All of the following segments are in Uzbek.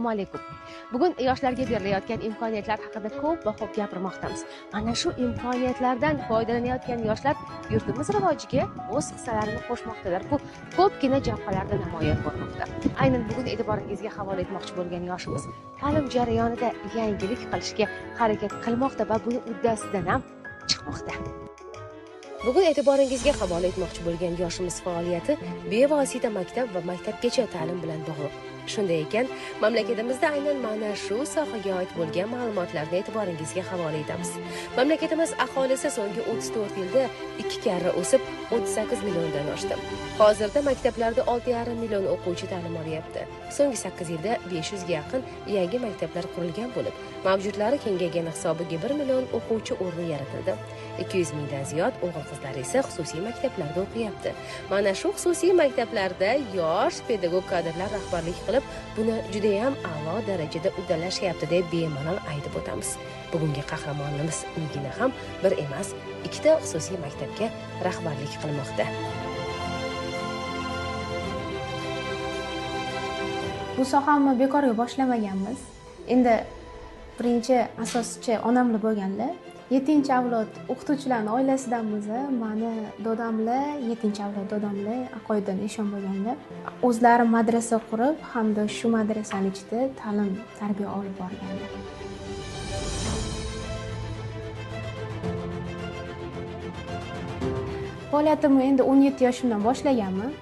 Assalomu alaykum. Bugun yoshlarga berilayotgan imkoniyatlar haqida ko'p va ko'p gapirmoqdamiz. Mana shu imkoniyatlardan foydalanayotgan yoshlar yurtimiz rivojiga o'z hissalarini qo'shmoqdalar. Bu ko'pgina jabhalarda namoyon bo'lmoqda. Aynan bugun e'tiboringizga havola etmoqchi bo'lgan yoshimiz ta'lim jarayonida yangilik qilishga harakat qilmoqda va buni uddasidan ham chiqmoqda. Bugun e'tiboringizga havola etmoqchi bo'lgan yoshimiz faoliyati bevosita maktab va maktabgacha ta'lim bilan bog'liq. Shunday ekan, mamlakatimizda aynan mana shu sohaga oid bo'lgan ma'lumotlarni e'tiboringizga havola etamiz. Mamlakatimiz aholisi so'nggi 34 yilda 2 karra o'sib, 38 milliondan oshdi. Hozirda maktablarda 6,5 million o'quvchi ta'lim olyapti. So'nggi 8 yilda 500 ga yaqin yangi maktablar qurilgan bo'lib, mavjudlari kengaygan hisobiga 1 million o'quvchi o'rni yaratildi. 200 mingdan ziyod o'g'il-qizlar esa xususiy maktablarda o'qiyapti. Mana shu xususiy maktablarda yosh pedagog kadrlar rahbarlik qilib, buni juda ham a'lo darajada uddalashyapti deb bemalol aytib o'tamiz. Bugungi qahramonimiz Nigina ham bir emas, ikkita xususiy maktabga rahbarlik qilmoqda. Bu sohamni bekorga boshlamaganmiz. Endi birinchi asoschi onamlar bo'lganlar. 7-avlod o'qituvchilarning oilasidanmiz. Mani dodamlar 7-avlod dodamlar Aqoyiddin eshon bo'lganlar. O'zlari madrasa qurib hamda shu madrasani ichida ta'lim tarbiya olib borganlar. Faoliyatimni endi 17 yoshimdan boshlaganman.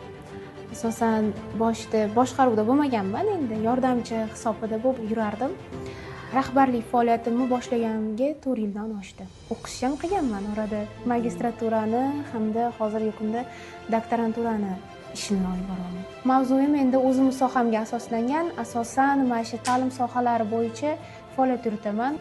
Asosan boshida boshqaruvda bo'lmaganman, endi yordamchi hisobida bo'lib yurardim. Rahbarlik faoliyatimni boshlaganimga 4 yildan oshdi. O'qish ham qilganman orada, magistraturani hamda hozirgi kunda doktoranturani ishini olib boraman. Mavzuyim endi o'zim sohamga asoslangan, asosan mana shu ta'lim sohalari bo'yicha faoliyat yuritaman.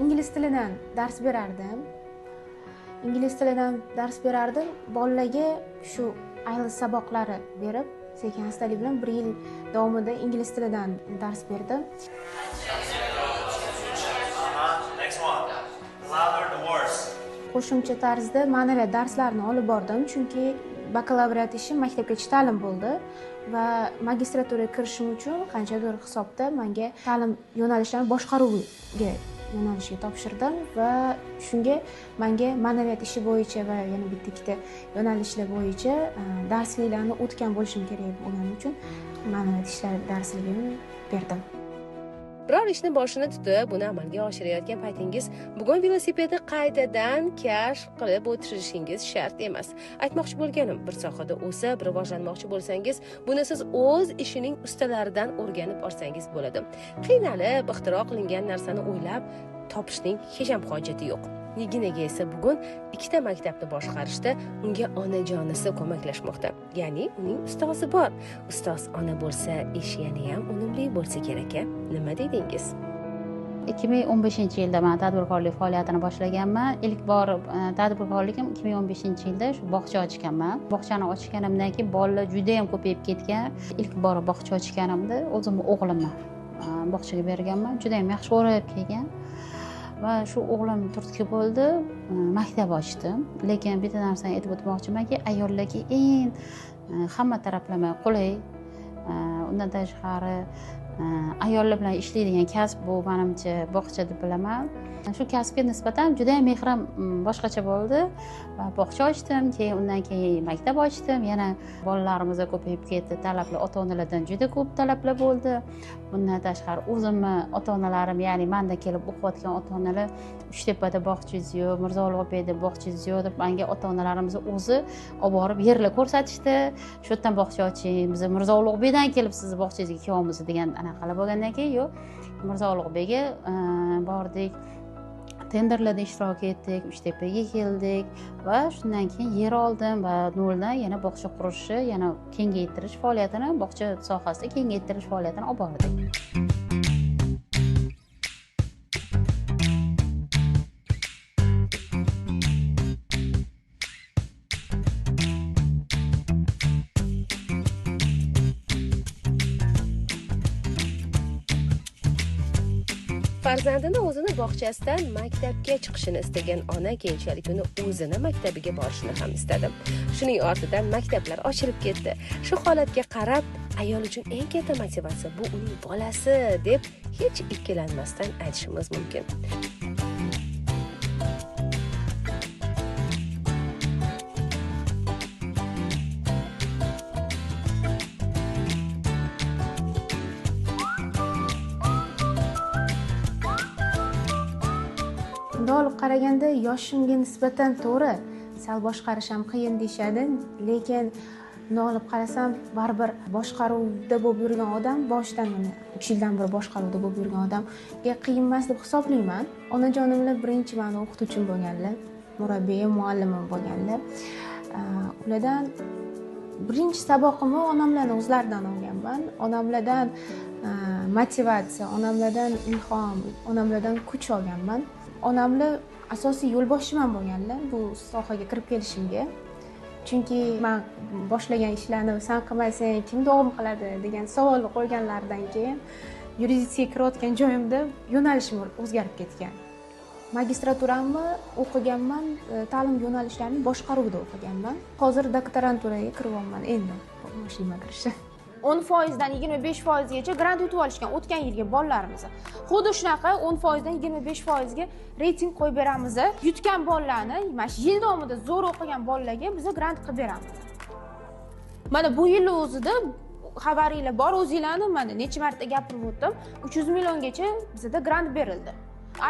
Ingliz tilidan dars berardim. Ingliz tilidan dars berardim. Bolalarga shu IELTS saboqlari berib, sekin astalik bilan 1 yil davomida ingliz tilidan dars berdim. Qo'shimcha tarzda ma'naviyat darslarini olib bordim, chunki bakalavriat ishim maktabgacha ta'lim bo'ldi va magistraturaga kirishim uchun qanchadir hisobda menga ta'lim yo'nalishlarini boshqaruvga yo'nalishiga topshirdim va shunga menga ma'naviyat ishi bo'yicha va yana bitta ikkita yo'nalishlar bo'yicha darsliklarni o'tgan bo'lishim kerak bo'lgani uchun ma'naviyat ishlari darsligini berdim. Biror ishni boshini tutib, buni amalga oshirayotgan paytingiz bugun velosipedni qaytadan kashf qilib o'tirishingiz shart emas. Aytmoqchi bo'lganim, bir sohada o'sib, rivojlanmoqchi bo'lsangiz, buni siz o'z ishining ustalaridan o'rganib olsangiz bo'ladi. Qiynalib, ixtiro qilingan narsani o'ylab topishning hech ham hojati yo'q. Niginaga esa bugun ikkita maktabni boshqarishda unga onajonisi ko'maklashmoqda. Ya'ni uning ustozi bor. Ustoz ona bo'lsa, ish yana ham unumli bo'lsa kerak-a? Nima dedingiz? 2015-yilda men tadbirkorlik faoliyatini boshlaganman. Ilk bor tadbirkorligim 2015-yilda shu bog'cha ochganman. Bog'chani ochganimdan keyin bolalar juda ham ko'payib ketgan. Ilk bor bog'cha ochganimda o'zimni o'g'limni bog'chaga berganman. Juda ham yaxshi o'rab kelgan. Va shu o'g'lim turtki bo'ldi, maktab ochdim. Lekin bitta narsani aytib o'tmoqchimanki, ayollarga eng hamma taraflama qulay, undan tashqari ayollar bilan ishlaydigan kasb bu menimcha bog'cha deb bilaman. Shu kasbga nisbatan juda ham mehrim boshqacha bo'ldi va bog'cha ochdim, keyin undan keyin maktab ochdim. Yana bolalarimiz ko'payib ketdi, talablar ota-onalardan juda ko'p talablar bo'ldi. Bundan tashqari o'zimni ota-onalarim, ya'ni menda kelib o'qiyotgan ota-onalar Uchtepada bog'changiz yo'q, Mirzo Ulug'bekda bog'changiz yo'q deb menga ota-onalarimiz o'zi olib borib yerlar ko'rsatishdi. Shu yerdan bog'cha oching, biz Mirzo Ulug'bekdan kelib sizni bog'changizga kelyapmiz degan anaqalar bo'lgandan keyin yo'q, Mirzo Ulug'bekka bordik. Tenderlarda ishtirok etdik, Uchtepaga keldik va shundan keyin yer oldim va noldan yana bog'cha qurishni, yana kengaytirish faoliyatini, bog'cha sohasida kengaytirish faoliyatini olib bordik. Farzandini o'zini bog'chasidan maktabga chiqishini istagan ona keyinchalik uni o'zini maktabiga borishini ham istadi. Shuning ortidan maktablar ochilib ketdi. Shu holatga qarab ayol uchun eng katta motivatsiya bu uning bolasi deb hech ikkilanmasdan aytishimiz mumkin. Olib qaraganda yoshimga nisbatan to'g'ri sal boshqarish ham qiyin deyishadi, lekin buni olib qarasam baribir boshqaruvda bo'lib yurgan odam, boshidan mana 3 yildan beri boshqaruvda bo'lib yurgan odamga qiyin emas deb hisoblayman. Onajonimlar birinchi mani o'qituvchim bo'lganlar, murabbiyim, muallimim bo'lganlar. Ulardan birinchi saboqimni onamlarni o'zlaridan olganman. Onamlardan motivatsiya, onamlardan ilhom, onamlardan kuch olganman. Onamlar asosiy yo'lboshchim ham bo'lganlar bu sohaga kirib kelishimga. Chunki men boshlagan ishlarni san qilmasang kim davom qiladi degan savolni qo'yganlaridan keyin yuridikka kirayotgan joyimda yo'nalishim o'zgarib ketgan. Magistraturamni o'qiganman, ta'lim yo'nalishlarini boshqaruvida o'qiganman. Hozir doktoranturaga kiryapman, endi boshlayman kirishni. 10% dan 25% gacha grant yutib olishgan o'tgan yilgi bolalarimiz. Xuddi shunaqa 10% dan 25% ga reyting qo'yib beramiz. Yutgan bolalarni, mana shu yil davomida zo'r o'qigan bolalarga biz grant qilib beramiz. Mana bu yil o'zida xabaringlar bor, o'zinglarni mana necha marta gapirib o'tdim, 300 milliongacha bizda grant berildi.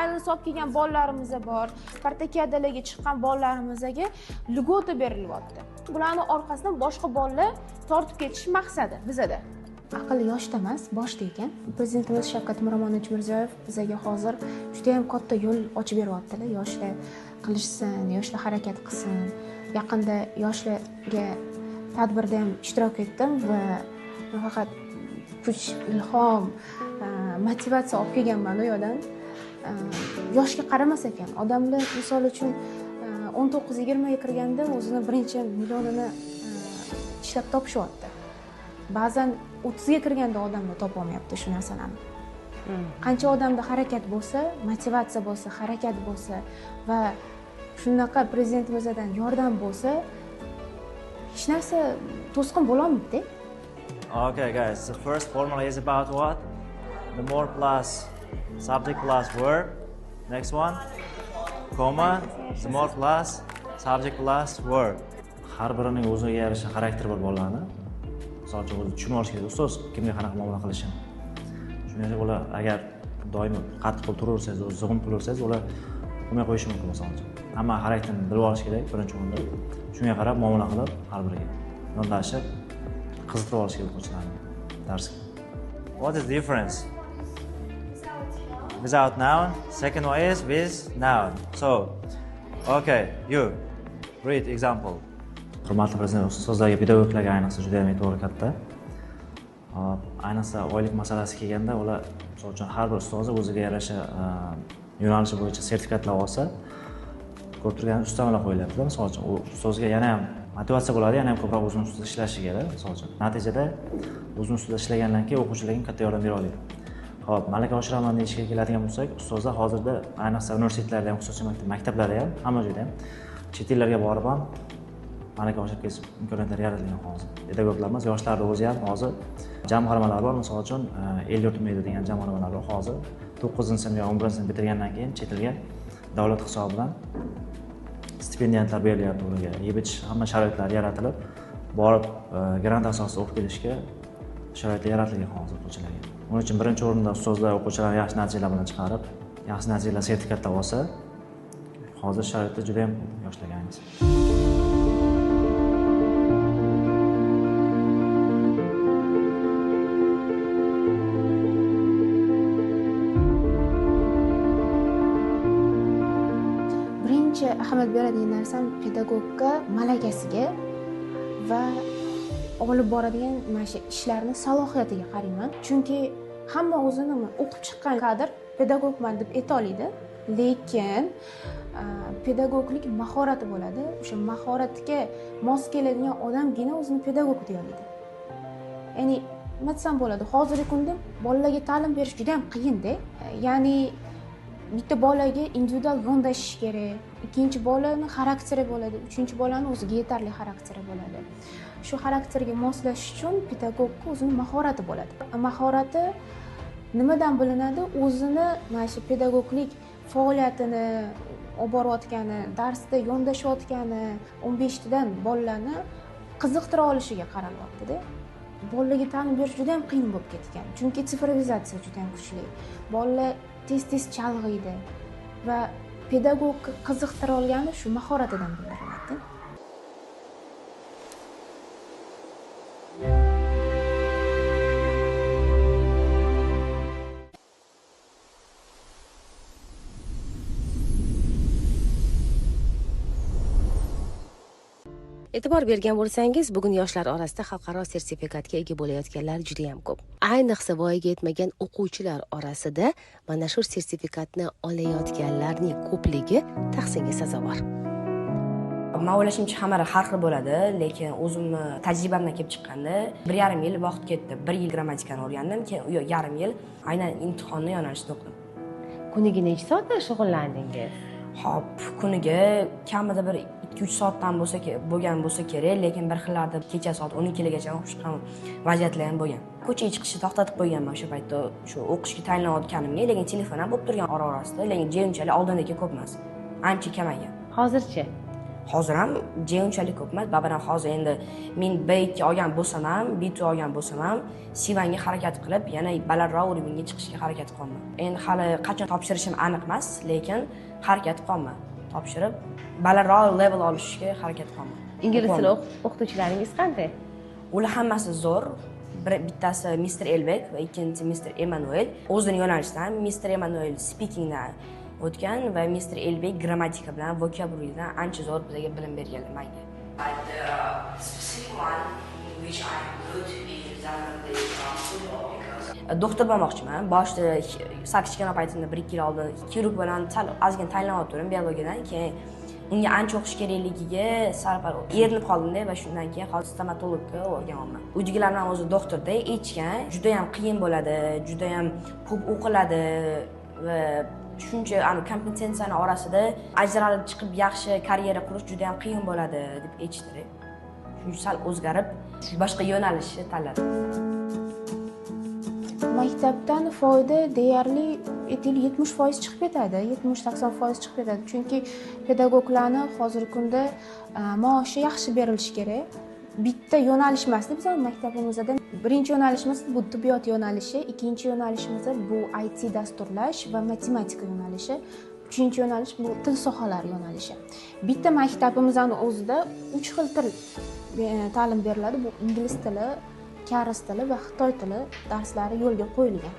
IELTS olib kelgan bolalarimiz bor, spartakiadalarga chiqqan bolalarimizga lьгота berilyapti. Bularning orqasidan boshqa bolalar tortib ketish maqsadi bizada. Aql yoshda emas, boshda ekan. Prezidentimiz Shavkat Miromonovich Mirziyoyev bizga hozir juda ham katta yo'l ochib beryaptilar. Yoshlar qilishsin, yoshlar harakat qilsin. Yaqinda yoshlarga tadbirda ham ishtirok etdim va nafaqat kuch, ilhom, motivatsiya olib kelganman u yoqdan. Yoshga qaramas ekan. Odamlar misol uchun 19-20 ga kirganda o'zini birinchi millionini ishlab topishyapti. Ba'zan 30 ga kirganda odamlar topa olmayapti shu narsalarni. Qancha odamda harakat bo'lsa, motivatsiya bo'lsa, harakat bo'lsa va shunaqa prezidentimizdan yordam bo'lsa, hech narsa to'sqin bo'la olmaydi. Okay guys, the first formula is about what? The more plus subject plus verb. Next one, comma, the more plus subject plus verb. Har birining o'ziga yarasha xarakteri bor bolalarni. Misol uchun o'zi tushunib olish kerak, ustoz kimga qanaqa muomala qilishini. Shunga yarasha ular agar doimo qattiq qo'l turaversangiz, o'zi zug'um qilaversangiz, ular qilmay qo'yishi mumkin misol uchun. Hamma xarakterini bilib olish kerak birinchi o'rinda. Shunga qarab muomala qilib, har biriga yondashib, qiziqtirib olish kerak o'quvchilarni darsga. What is the difference? Without noun. Second one is with noun. So, okay, you read example. Hurmatli prezident, ustozlarga, pedagoglarga ayniqsa juda ham e'tibor katta. Ayniqsa oylik masalasi kelganda ular misol uchun har bir ustozi o'ziga yarasha yo'nalishi bo'yicha sertifikatlar olsa, ko'rib turgan ustamalar qo'yilyapti. Misol uchun u ustozga yana ham motivatsiya bo'ladi, yana ham ko'proq o'zini ustida ishlashiga, misol uchun. Natijada o'zini ustida ishlagandan keyin o'quvchilarga katta yordam bera oladi. Xo'p, malaka oshiraman deyishga keladigan bo'lsak, ustozlar hozirda ayniqsa universitetlarda ham, xususiy maktablarda ham, hamma joyda ham chet ellarga borib ham malaka oshirib kelish imkoniyatlari yaratilgan hozir. Pedagoglar emas, yoshlarning o'zi ham hozir jamg'armalar bor, misol uchun El yurt umidi degan jamg'armalar bor hozir. 9-sinf yo 11-sinf bitirgandan keyin chet elga davlat hisobidan stipendiyatlar berilyapti ularga. Yeb ichish hamma sharoitlari yaratilib, borib grant asosida o'qib kelishga sharoitlar yaratilgan hozir o'quvchilarga. Uning uchun birinchi o'rinda ustozlar o'quvchilarni yaxshi natijalar bilan chiqarib, yaxshi natijalar sertifikatlar olsa, hozir sharoitlar juda ham yoshlarga ayniqsa. Birinchi ahamiyat beradigan narsam pedagogga malakasiga va olib boradigan mana shu ishlarni salohiyatiga qarayman. Chunki hamma o'zini o'qib chiqqan kadr pedagogman deb ayta oladi, lekin pedagoglik mahorati bo'ladi. O'sha mahoratga mos keladigan odamgina o'zini pedagog deya oladi. Ya'ni nima desam bo'ladi, hozirgi kunda bolalarga ta'lim berish juda ham qiyinda. Ya'ni bitta bolaga individual yondashish kerak, ikkinchi bolani xarakteri bo'ladi, uchinchi bolani o'ziga yetarli xarakteri bo'ladi. Shu xarakterga moslashish uchun pedagogga o'zini mahorati bo'ladi. Mahorati nimadan bilinadi? O'zini mana shu pedagoglik faoliyatini olib borayotgani, darsda yondashayotgani, 15 tadan bolalarni qiziqtira olishiga qaralyapti-da. Bolalarga ta'lim berish juda ham qiyin bo'lib ketgan, chunki sifrovizatsiya juda ham kuchli. Bolalar tez-tez chalg'iydi va pedagog qiziqtira olgani shu mahoratidan bildiriladi. E'tibor bergan bo'lsangiz, bugun yoshlar orasida xalqaro sertifikatga ega bo'layotganlar juda ham ko'p. Ayniqsa voyaga yetmagan o'quvchilar orasida mana shu sertifikatni olayotganlarning ko'pligi tahsinga sazovor. Men o'ylashimcha hamma har xil bo'ladi, lekin o'zimni tajribamdan kelib chiqqanda 1,5 yil vaqt ketdi. 1 yil grammatikani o'rgandim, keyin 1,5 yil aynan imtihonni yo'nalishida o'qidim. Kuniga necha soatdan shug'ullandingiz? Xo'p, kuniga kamida bir 2-3 soatdan bo'lsa bo'lgan bo'lsa kerak, lekin bir xillarda kecha soat 12gacha o'qib chiqqan vaziyatlar ham bo'lgan. Ko'chaga chiqishni to'xtatib qo'yganman o'sha paytda, shu o'qishga tayinlanayotganimga, lekin telefon ham bo'lib turgan ora-orasida, lekin unchalik oldindagi ko'p emas. Ancha kamaygan. Hozirchi? Hozir ham unchalik ko'p emas. Baribir ham hozir endi men B2 olgan bo'lsam ham, B2 olgan bo'lsam ham C1ga harakat qilib, yana balandroq уровеньga chiqishga harakat qilaman. Endi hali qachon topshirishim aniq emas, lekin harakat qilaman. Topshirib, balandroq level olishga harakat qilaman. Ingliz tili o'qituvchilaringiz qanday? Ular hammasi zo'r. Bittasi Mr. Elbek va ikkinchisi Mr. Emanuel. O'zini yo'nalishidan Mr. Emanuel speakingdan o'tgan va Mr. Elbek grammatika bilan, vocabularydan ancha zo'r bizga bilim berganlar menga. Doktor bo'lmoqchiman. Boshida sal kichkina paytimda 1-2 yil oldin xirurg bilan sal ozgina tayinlanayotgandim biologiyadan, keyin unga ancha o'qish kerakligiga sal-pal erinib qoldimda va shundan keyin hozir stomatologga o'rganyapman. Uydagilar bilan o'zi doktorda aytishgan, juda ham qiyin bo'ladi, juda ham ko'p o'qiladi va shuncha kompetensiyani orasida ajralib chiqib yaxshi karyera qurish juda ham qiyin bo'ladi deb aytishdi. Shuning uchun sal o'zgarib, boshqa yo'nalishni tanladim. Maktabdan foyda deyarli aytaylik 70% chiqib ketadi, 70-80% chiqib ketadi. Chunki pedagoglarni hozirgi kunda maoshi yaxshi berilishi kerak. Bitta yo'nalish emasdi bizning maktabimizda. Birinchi yo'nalishimiz bu tibbiyot yo'nalishi, ikkinchi yo'nalishimiz bu IT dasturlash va matematika yo'nalishi, uchinchi yo'nalish bu til sohalari yo'nalishi. Bitta maktabimizning o'zida 3 xil til ta'lim beriladi. Bu ingliz tili, koreys tili va xitoy tili darslari yo'lga qo'yilgan.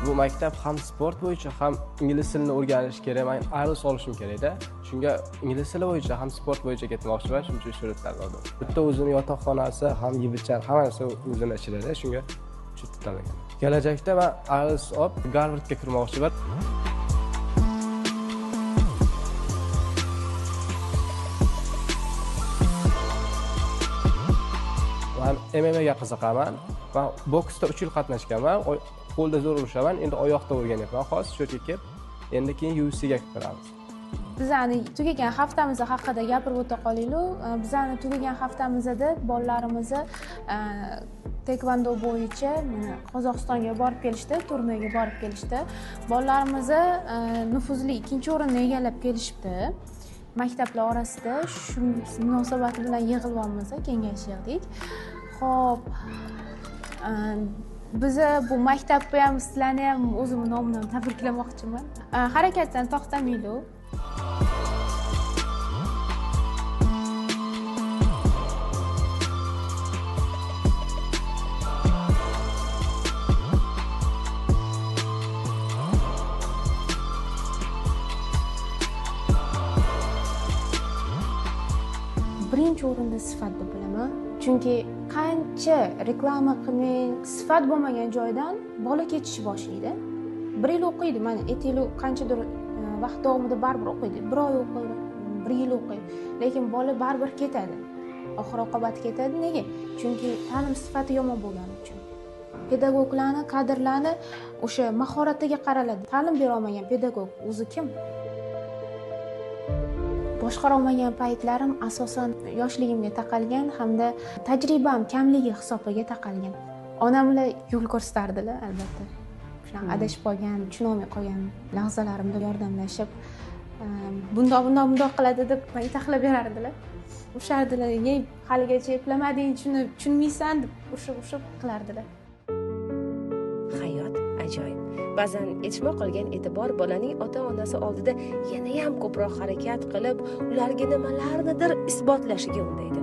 Bu maktab ham sport bo'yicha ham ingliz tilini o'rganish kerak. Men IELTS olishim kerakda. Shunga ingliz tili bo'yicha ham sport bo'yicha ketmoqchiman, shuning uchun shu tanladim. Bitta o'zini yotoqxonasi, ham yeb-ichar, hammasi o'zini ichida, shunga shu tanlagan. Kelajakda men IELTS olib Garvardga kirmoqchiman. Men MMAga qiziqaman. Men boksda 3 yil qatnashganman. Qo'lda zo'r urushaman, endi oyoqda o'rganyapman. Hozir shu yerga kelib, endi keyin UFCga kiramiz. Bizani tugagan haftamiz haqida gapirib o'ta qolaylik. Bizani tugagan haftamizda bolalarimizni taekvondo bo'yicha mana Qozog'istonga borib kelishdi, turnirga borib kelishdi. Bolalarimiz nufuzli 2-o'rinni egallab kelishibdi. Maktablar orasida shu munosabati bilan yig'ilyapmiz, kengash yig'dik. Xo'p, biza bu maktabni ham, sizlarni ham o'zimni nomimdan tabriklamoqchiman. Harakatdan to'xtamaylik. Birinchi o'rinda sifat deb bilaman, chunki qancha reklama qilmang, sifat bo'lmagan joydan bola ketishni boshlaydi. Bir yil o'qiydi, mana aytaylik, qanchadir vaqt davomida baribir o'qiydi, bir oy o'qiydi, bir yil o'qiydi, lekin bola baribir ketadi, oxir oqibat ketadi. Nega? Chunki ta'lim sifati yomon bo'lgani uchun. Pedagoglarni, kadrlarni o'sha mahoratiga qaraladi. Ta'lim bera olmagan pedagog o'zi kim? Boshqara olmagan paytlarim asosan yoshligimga taqalgan hamda tajribam kamligi hisobiga taqalgan. Onamlar yo'l ko'rsatardilar albatta. Shunaqa adashib qolgan, tushunolmay qolgan lahzalarimda yordamlashib, bundoq, bundoq, bundoq qiladi deb menga taxlab berardilar. Urishardilar, "Ey, haligacha eplamading, shuni tushunmaysan" deb urishib urishib qilardilar. Hayot ajoyib. Ba'zan yetishmay qolgan e'tibor bolaning ota onasi oldida yanayam ko'proq harakat qilib, ularga nimalarnidir isbotlashiga undaydi.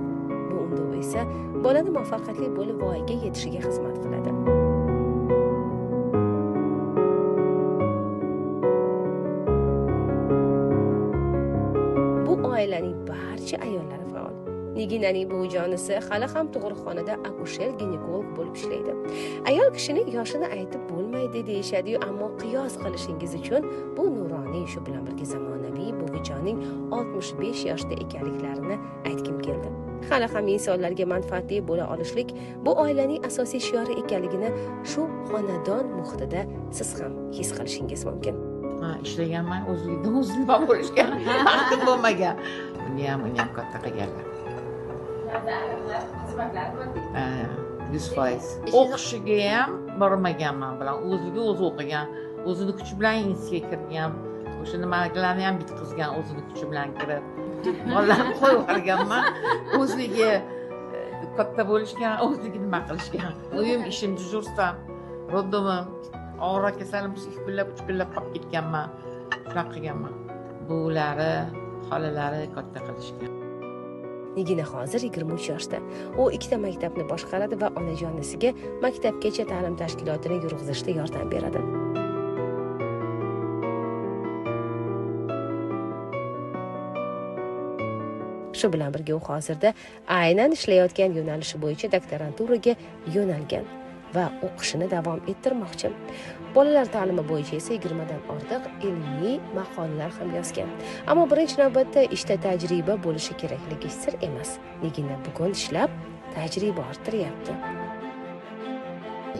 Bu undov esa bolani muvaffaqiyatli bo'lib voyaga yetishiga xizmat qiladi. Bu oilaning barcha ayollari faol. Niginaning buvijonisi hali ham tug'ruqxonada akusher ginekolog bo'lib ishlaydi. Ayol kishining yoshini aytib bo'lmaydi deyishadi-yu, ammo qiyos qilishingiz uchun bu nuroniy, shu bilan birga zamonaviy buvijonning 65 yoshda ekanliklarini aytgim keldi. Hali ham insonlarga manfaatli bo'la olishlik bu oilaning asosiy shiori ekanligini shu xonadon muhitida siz ham his qilishingiz mumkin. Ha, ishlaganman, o'zlikdan o'zi nima bo'lishgan, vaqtim bo'lmagan. Uni ham, uni ham katta qilganlar. Ha, 100%. O'qishiga ham bormaganman bilan, o'ziga o'zi o'qigan, o'zini kuchi bilan institutga kirgan, o'sha nimalarni ham bitqizgan, o'zini kuchi bilan kirib. Bolalarni qo'yib yuborganman, o'zligi katta bo'lishgan, o'zligi nima qilishgan. Uyim, ishim, дежурство m, роддом im, og'irroq kasalim bo'lsa 2 kunlab, 3 kunlab qolib ketganman. Shunaqa qilganman. Buvilari, xolalari katta qilishgan. Nigina hozir 23 yoshda. U ikkita maktabni boshqaradi va onajonisiga maktabgacha ta'lim tashkilotini yurg'izishda yordam beradi. Shu bilan birga u hozirda aynan ishlayotgan yo'nalishi bo'yicha doktoranturaga yo'nalgan va o'qishini davom ettirmoqchi. Bolalar ta'limi bo'yicha esa 20 dan ortiq ilmiy maqolalar ham yozgan. Ammo birinchi navbatda ishda tajriba bo'lishi kerakligi sir emas. Nigina bugun ishlab tajriba orttiryapti.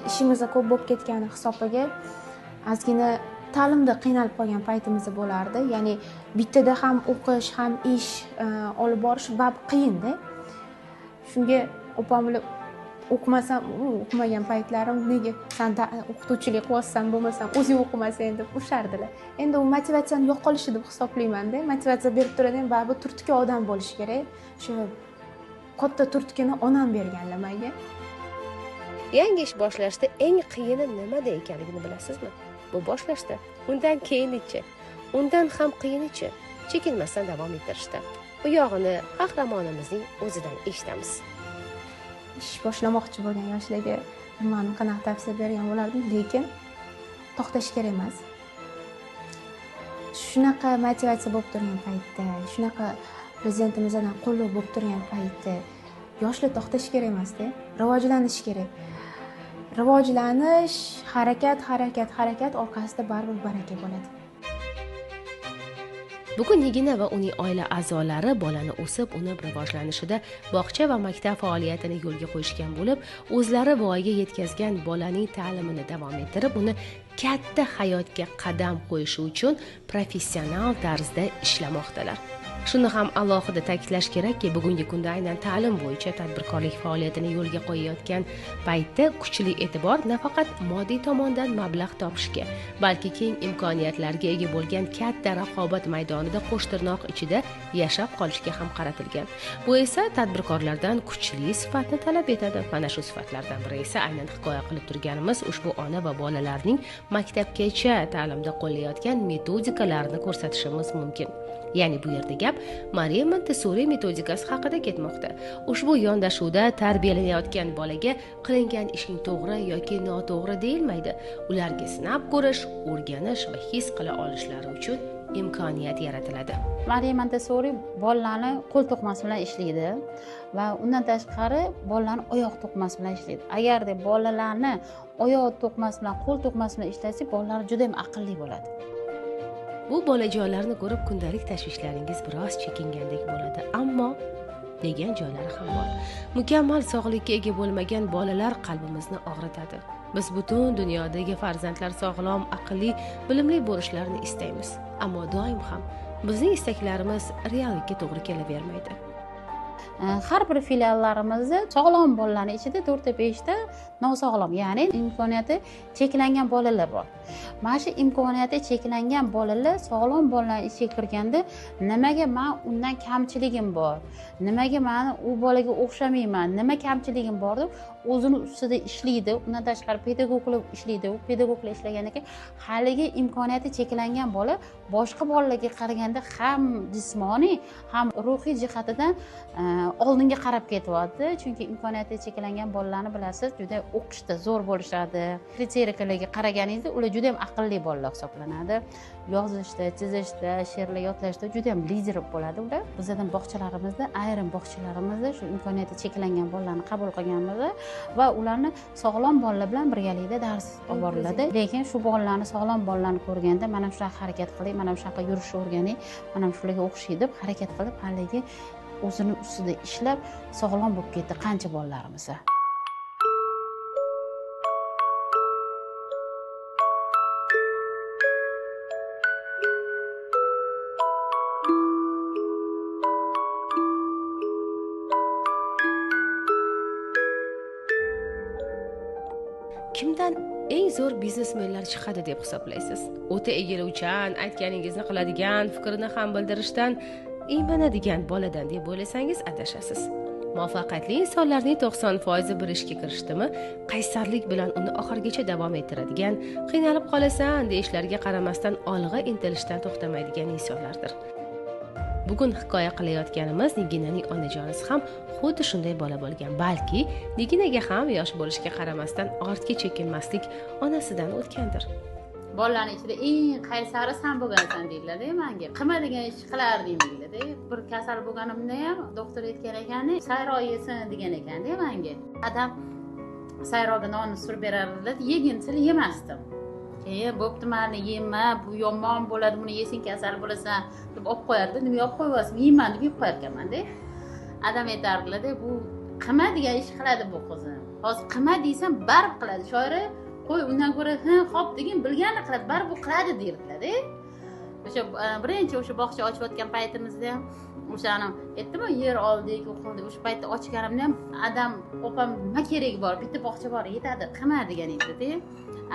Ishimiz ko'p bo'lib ketgani hisobiga ozgina ta'limda qiynalib qolgan paytimiz bo'lardi. Ya'ni bittada ham o'qish, ham ish olib borish baribir qiyinda. Shunga opam bilan o'qimasam, o'qimagan paytlarim, "Nega san o'qituvchilik qilyapsan, bo'lmasam o'zing o'qimasang" deb urishardilar. Endi u motivatsiyani yo'qolishi deb hisoblaymanda. Motivatsiya berib turadigan baribir turtki odam bo'lishi kerak. Shu katta turtkini onam berganlar menga. Yangi ish boshlashda eng qiyini nimada ekanligini bilasizmi? Bu boshlashda, undan keyinichi, undan ham qiyinichi chekinmasdan davom ettirishda. Bu yog'ini qahramonimizning o'zidan eshitamiz. Ish boshlamoqchi bo'lgan yoshlarga bilmadim qanaqa tavsiya bergan bo'lardim, lekin to'xtash kerak emas. Shunaqa motivatsiya bo'lib turgan paytda, shunaqa prezidentimizdan qo'llov bo'lib turgan paytda yoshlar to'xtash kerak emasda, rivojlanish kerak. Rivojlanish, harakat, harakat, harakat orqasida baribir baraka bo'ladi. Bugun Nigina va uning oila a'zolari bolani o'sib, unib rivojlanishida bog'cha va maktab faoliyatini yo'lga qo'yishgan bo'lib, o'zlari voyaga yetkazgan bolaning ta'limini davom ettirib, uni katta hayotga qadam qo'yishi uchun professional tarzda ishlamoqdalar. Shuni ham alohida ta'kidlash kerakki, bugungi kunda aynan ta'lim bo'yicha tadbirkorlik faoliyatini yo'lga qo'yayotgan paytda kuchli e'tibor nafaqat moddiy tomondan mablag' topishga, balki keng imkoniyatlarga ega bo'lgan katta raqobat maydonida qo'shtirnoq ichida yashab qolishga ham qaratilgan. Bu esa tadbirkorlardan kuchli sifatni talab etadi. Mana shu sifatlardan biri esa aynan hikoya qilib turganimiz ushbu ona va bolalarning maktabgacha ta'limda qo'llayotgan metodikalarini ko'rsatishimiz mumkin. Ya'ni bu yerda gap Mariya Montessori metodikasi haqida ketmoqda. Ushbu yondashuvda tarbiyalanayotgan bolaga qilingan ishing to'g'ri yoki noto'g'ri deyilmaydi. Ularga sinab ko'rish, o'rganish va his qila olishlari uchun imkoniyat yaratiladi. Mariya Montessori bolalarni qo'l to'qmasi bilan ishlaydi va undan tashqari bolalarni oyoq to'qmasi bilan ishlaydi. Agarda bolalarni oyoq to'qmasi bilan, qo'l to'qmasi bilan ishlasak, bolalar juda ham aqlli bo'ladi. Bu bolajonlarni ko'rib kundalik tashvishlaringiz biroz chekingandek bo'ladi, ammo degan joylari ham bor. Mukammal sog'likka ega bo'lmagan bolalar qalbimizni og'ritadi. Biz butun dunyodagi farzandlar sog'lom, aqlli, bilimli bo'lishlarini istaymiz. Ammo doim ham bizning istaklarimiz reallikka to'g'ri kelavermaydi. Har bir filiallarimizda sog'lom bolalarning ichida 4-5 ta nosog'lom, ya'ni imkoniyati cheklangan bolalar bor. Mana shu imkoniyati cheklangan bolalar sog'lom bolalarning ichiga kirganda nimaga men undan kamchiligim bor, nimaga men u bolaga o'xshamayman, nima kamchiligim bor deb o'zini ustida ishlaydi. Undan tashqari pedagoglar ishlaydi. U pedagoglar ishlagandan keyin haligi imkoniyati cheklangan bola boshqa bolalarga qaraganda ham jismoniy, ham ruhiy jihatidan oldinga qarab ketyapti. Chunki imkoniyati cheklangan bolalarni bilasiz, juda o'qishda zo'r bo'lishadi. Kriteriyalarga qaraganingizda ular juda ham aqlli bolalar hisoblanadi. Yozishda, chizishda, she'rlar yodlashda juda ham lider bo'ladi ular. Bizning bog'chalarimizda, ayrim bog'chalarimizda shu imkoniyati cheklangan bolalarni qabul qilganmiz va ularni sog'lom bolalar bilan birgalikda dars olib boriladi. Lekin shu bolalarni, sog'lom bolalarni ko'rganda mana shunaqa harakat qiling, mana shunaqa yurishni o'rganing, mana shularga o'xshaydi deb harakat qilib haligi o'zini ustida ishlab sog'lom bo'lib ketdi qancha bolalarimiz. Kimdan eng zo'r biznesmenlar chiqadi deb hisoblaysiz? O'ta egiluvchan, aytganingizni qiladigan, fikrini ham bildirishdan iymanadigan boladan deb o'ylasangiz adashasiz. Muvaffaqiyatli insonlarning 90% bir ishga kirishdimi, qaysarlik bilan uni oxirigacha davom ettiradigan, qiynalib qolasan deyishlarga qaramasdan olg'a intilishdan to'xtamaydigan insonlardir. Bugun hikoya qilayotganimiz Niginaning onajonisi ham xuddi shunday bola bo'lgan. Balki Niginaga ham yosh bo'lishiga qaramasdan ortga chekinmaslik onasidan o'tgandir. Bolalarning ichida eng qaysari san bo'lgansan deydilar-da menga. Qilma degan ish qilarding deydilar-da. Bir kasal bo'lganimda ham doktor aytgan ekan, sayro yesin degan ekan-da menga. Adam sayroga nonni surib berardilar, yegin desa yemasdim. Bo'pti, mani yema, bu yomon bo'ladi, buni yesang kasal bo'lasan deb olib qo'yardi. Nima olib qo'yapsiz? Yeyman deb yeb qo'yarkanman-da. Adam aytardilar-da, bu qilma degan ish qiladi bu qizim. Hozir qilma desam baribir qiladi. Shoira qo'y, undan ko'ra ha, xo'p degin, bilganini qiladi, baribir bu qiladi derdilar-da. O'sha birinchi o'sha bog'cha ochayotgan paytimizda ham o'shani aytdim-ku, yer oldik, o'qildik. O'sha paytda ochganimda ham adam opam nima keragi bor, bitta bog'cha bor, yetadi, qilma degan edi-da.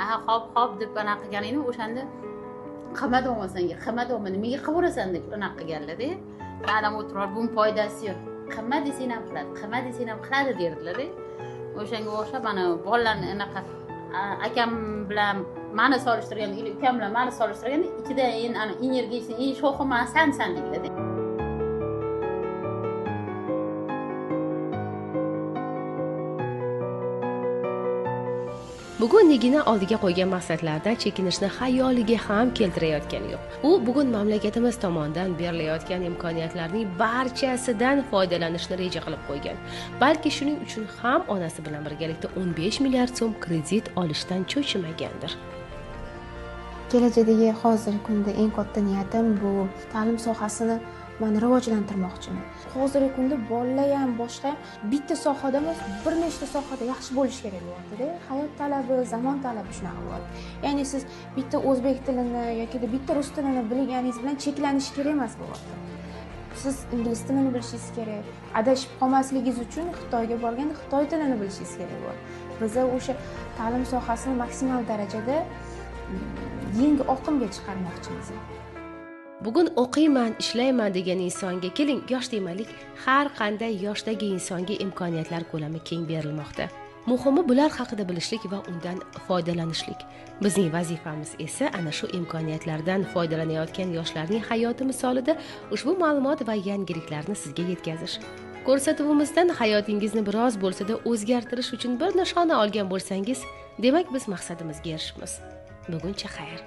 Aha, hop hop deb anaqa qilgan edim. O'shanda qilma deyapsanga, qilma deyapman, nimaga qilaverasan deb anaqa qilganlar-da. Adam o'tirib, buning foydasi yo'q, qilma desang ham qiladi, qilma desang ham qiladi derdilar-da. O'shanga o'xshab mana bolalarni anaqa akam bilan mani solishtirganda, ukam bilan mani solishtirganda ichida eng ana energiyasi, eng sho'xi man sansan deydilar. Bugun Nigina oldiga qo'ygan maqsadlardan chekinishni xayoliga ham keltirayotgani yo'q. U bugun mamlakatimiz tomonidan berilayotgan imkoniyatlarning barchasidan foydalanishni reja qilib qo'ygan. Balki shuning uchun ham onasi bilan birgalikda 15 milliard so'm kredit olishdan cho'chimagandir. Kelajakdagi hozirgi kunda eng katta niyatim bu ta'lim sohasini men rivojlantirmoqchiman. Hozirgi kunda bolalar ham boshqa ham bitta sohada emas, bir nechta sohada yaxshi bo'lish kerak bo'lyapti-da. Hayot talabi, zamon talabi shunaqa bo'lyapti. Ya'ni siz bitta o'zbek tilini yoki bitta rus tilini bilganingiz bilan cheklanish kerak emas bo'lyapti. Siz ingliz tilini bilishingiz kerak. Adashib qolmasligingiz uchun Xitoyga borganda xitoy tilini bilishingiz kerak bo'ladi. Biz o'sha ta'lim sohasini maksimal darajada yangi oqimga chiqarmoqchimiz. Bugun o'qiyman, ishlayman degan insonga keling, yosh demaylik, har qanday yoshdagi insonga imkoniyatlar ko'lami keng berilmoqda. Muhimi bular haqida bilishlik va undan foydalanishlik. Bizning vazifamiz esa ana shu imkoniyatlardan foydalanayotgan yoshlarning hayoti misolida ushbu ma'lumot va yangiliklarni sizga yetkazish. Ko'rsatuvimizdan hayotingizni biroz bo'lsa-da o'zgartirish uchun bir nishona olgan bo'lsangiz, demak biz maqsadimizga erishibmiz. Buguncha xayr,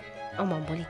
omon bo'ling.